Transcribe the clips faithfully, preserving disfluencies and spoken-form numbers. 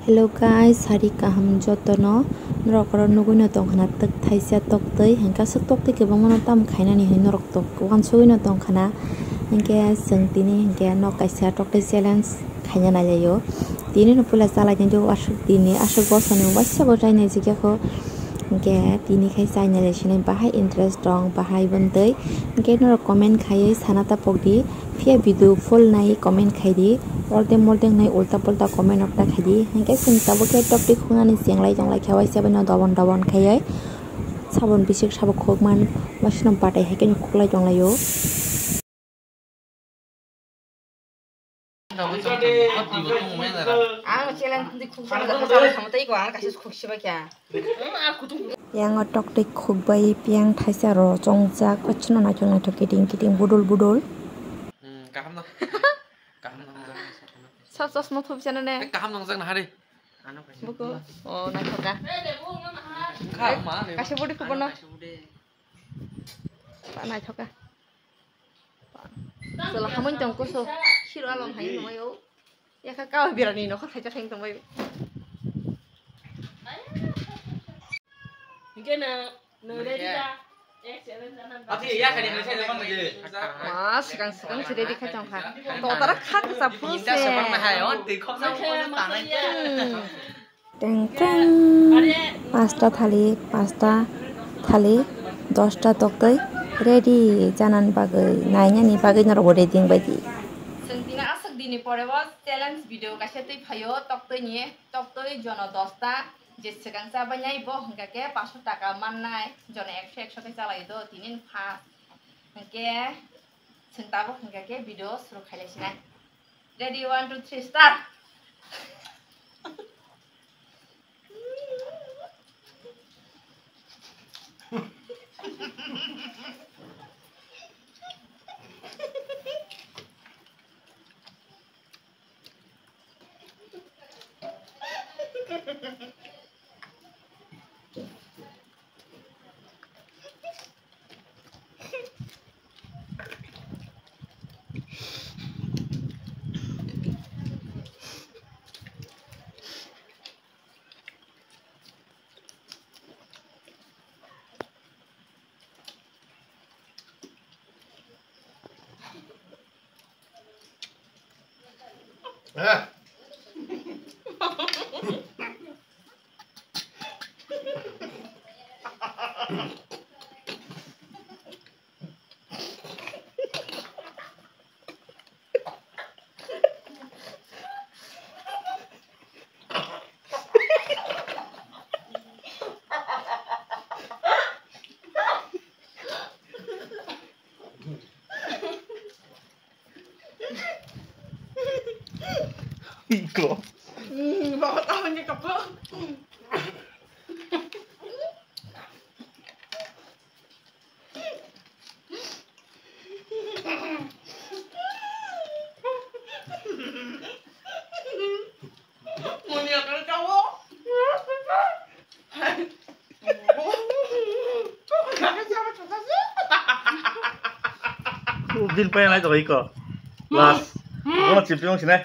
Hello guys, sari kaham jotono. Norok oro nugwi no tongkhana twk thaisa toktwi, hwnkhe aswk toktwi kwbangma no tam khainani hinwi norok tok uansugwi no tongkhana. Hwnkhe chwng tini hwnkhe nok kaisa toktwi challenge khaina nailaio. Tini no puila chalainai do aswk tini aswk bosoni waisa bo chainai jikhe kho. Hwnkhe tini khai chainai lai sinai bahai interest dong bahai bwntwi. Hwnkhe norok comment khaiwi sana tapok di. Phiya video full nai comment khai di, ordek mordek nai ulta pulta comment rok ta khai di. Hwnkhe chwng tabuk khe topic khungnani chenglai tonglai khe waisa bai no dobon dobon khaiwi sabon bisik sabo khukman waisa no batai hai khe no khuklai tonglaio. Ang challenge di khuk sama sama tei ko ang kaisa khuk siba kya. Yang o tok tei khuk bai piang thaisa ro chongjak, pachino naithok naithok kiting kiting budul budul. Hmm, kaham no. Kaham no. Sab chosma thup chana ne. Kaham no jang na hari. Buku. Oh, naithoka. Kaham ma. Kaisa budi khuk no. Naithoka. Chwla hamwi tong koso. Hero along hai tongmai o. Yakha kawa birani nokha khaijak hai tongmai o. Hingke na, na ready da? Ati ya kani na sai zaman lagi. Ma, sikang sikang si ready khai tongkha. To tara kha kha sa phuru se. Hmm. Teng teng. Pasta thali, pasta thali, dosta toktwi ready janani bagwi, nainani bagwi norokbo ready wngbaidi. Chwng tini aswk dini pore o challenge video kaisa twi phaio, toktwi ni, toktwi jono dosta, je swkang chabainai bo hwnkha khe paanso taka mannai, jono ekso ekso khe chalaio do, tini first. Hwnkhe chwng tabuk hwnkha khe video suru khailaisinai. Ready, one, two, three, start! Iko. Hmm, bawa tahu ni kapal. Ubin paya nai toko iko. Last. Bono chimpi wng sinai.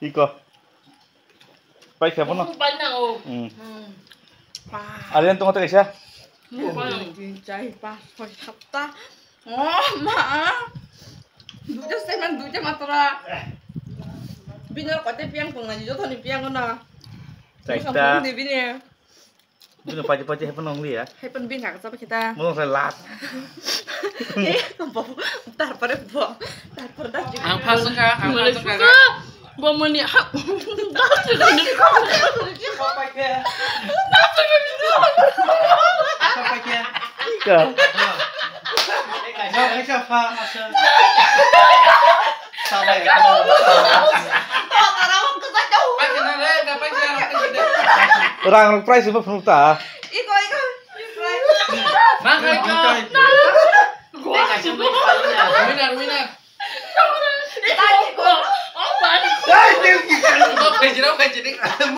Iko. Pai khe bono. Pai na o. Hmm. Hmm. Wah. Arian tongo tei kaisa. Pai na o. Tin, char, panch, choi, satta. Oh, ma. Duita semen, duita matra. Bini oro kote piang tongnai, joto ni piang ono. Chaita. Bini paji paji hepan nong liya. Hepan bini kaka chapa kita. Mo nong sai last. Eh, bo, tarpore bo, tarpore da. Ang phasung kha, ang phasung kha. Bo mani ha. Ka. Rang price ba phunuk ta. Iko, iko. Price. Ma khai Winner, winner. Hey, thank you.